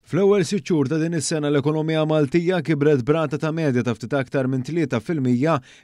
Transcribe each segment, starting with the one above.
Fl-ewwel sitt xhur ta' din is-sena l-ekonomija Maltija kibret b'rata ta' medja ta' ftit aktar minn 3%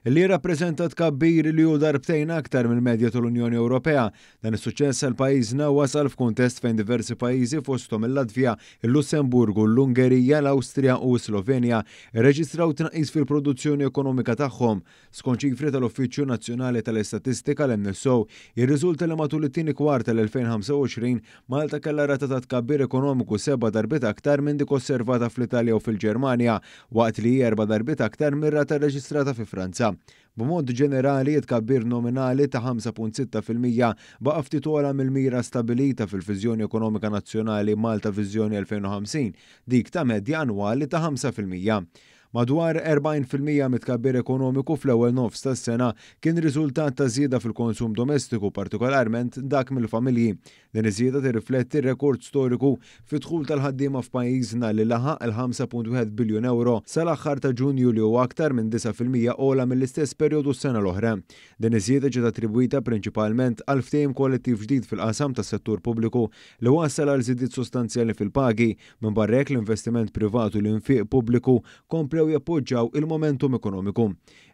li jirrappreżenta tkabbir li hu darbtejn aktar mill-medja tal-Unjoni Ewropea. Dan is-suċċess għal pajjiżna wasal f'kuntest fejn diversi pajjiżi fosthom il-Latvja, il-Lussemburgu, l-Ungerija, l-Awstrija u s-Slovenja rreġistraw tnaqqis fil-produzzjoni ekonomika tagħhom. Skont ċifri tal-Uffiċċju Nazzjonali tal-Istatistika, l-NSO, jirriżulta li matul it-tieni kwart tal-2025, Malta kellha rata ta' tkabbir ekonomiku seba' darbiet aktar minn dik osservata fl-Italja u fil-Ġermanja, waqt li hi erba' darbiet aktar mir-rata rreġistrata fi Franza. B'mod ġenerali, it-tkabbir nominali ta' 5.6% baqa' ftit ogħla mill-mira stabbilita fil-Viżjoni Ekonomika Nazzjonali Malta Viżjoni 2050, dik ta' medja annwali ta' 5%. Madwar 40% mit-tkabbir ekonomiku fl-ewwel nofs tas-sena kien riżultat ta' żieda fil-konsum domestiku, partikolarment dak mill-familji. Din iż-żieda tirrifletti rekord storiku fid-dħul tal-ħaddiema f'pajjiżna li laħaq il-5.1 biljun ewro sal-aħħar ta' Ġunju li huwa aktar minn 9% ogħla mill-istess perjodu s-sena l-oħra. Din iż-żieda ġiet attribwita prinċipalment għal ftehim kollettiv ġdid fil-qasam tas-settur pubbliku li wassal għal żidiet sostanzjali fil-pagi. Minbarra hekk, l-investiment privat u l-infiq pubbliku komplew jappoġġaw il-momentum ekonomiku.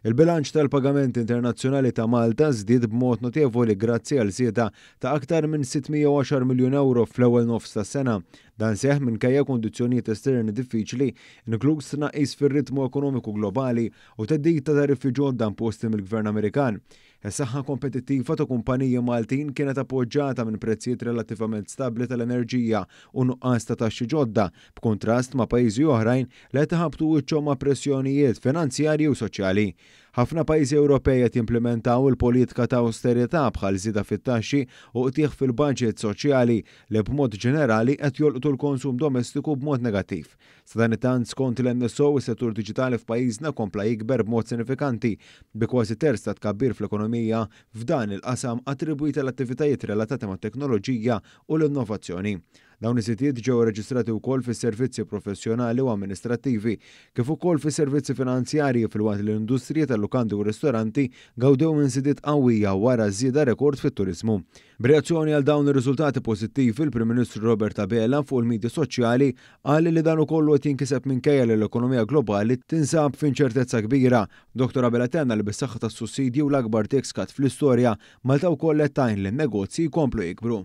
Il-bilanċ tal-pagamenti internazzjonali ta' Malta żdied b'mod notevoli grazzi għal żieda ta' aktar minn 610 miljun ewro fl-ewwel nofs tas-sena. Dan seħħ minkejja kundizzjonijiet esterni diffiċli, inkluż tnaqqis fir-ritmu ekonomiku globali u theddid ta' tariffi ġodda imposti mill-Gvern Amerikan. Is-saħħa kompetittiva ta' kumpaniji Maltin kienet appoġġata minn prezzijiet relattivament stabbli tal-enerġija u nuqqas ta' taxxi ġodda, b'kuntrast ma' pajjiżi oħrajn li qed iħabbtu wiċċhom ma' pressjonijiet finanzjarji u soċjali. Ħafna pajjiżi Ewropej qed jimplimentaw il-politika ta' awsterità bħal żieda fit-taxxi u qtigħ fil-baġit soċjali li b'mod ġenerali qed jolqtu l-konsum domestiku b'mod negattiv. Sadanittant, skont il-NSO, is-settur diġitali f'pajjiżna kompla jikber b'mod sinifikanti, bi kważi terz tat-tkabbir fl-ekonomija f'dan il-qasam attribwit għal attivitajiet relatati mat-teknoloġija u l-innovazzjoni. Dawn iż-żidiet ġew irreġistrati wkoll fis-servizzi professjonali u amministrattivi, kif ukoll fis-servizzi finanzjarji filwaqt li l-industriji tal-lukandi u r-ristoranti gawdew minn żidiet qawwija wara żieda rekord fit-turiżmu. B'reazzjoni għal dawn ir-riżultati pożittivi, il-Prim Ministru Robert Abela fuq il-midja soċjali Qal li dan ukoll qed jinkiseb minkejja li l-ekonomija globali tinsab f'inċertezza kbira. Dottor Abela tenna li bis-saħħa tas-sussidji u l-akbar tax cut fl-istorja, Malta wkoll qed tgħin lin-negozji jkomplu jikbru.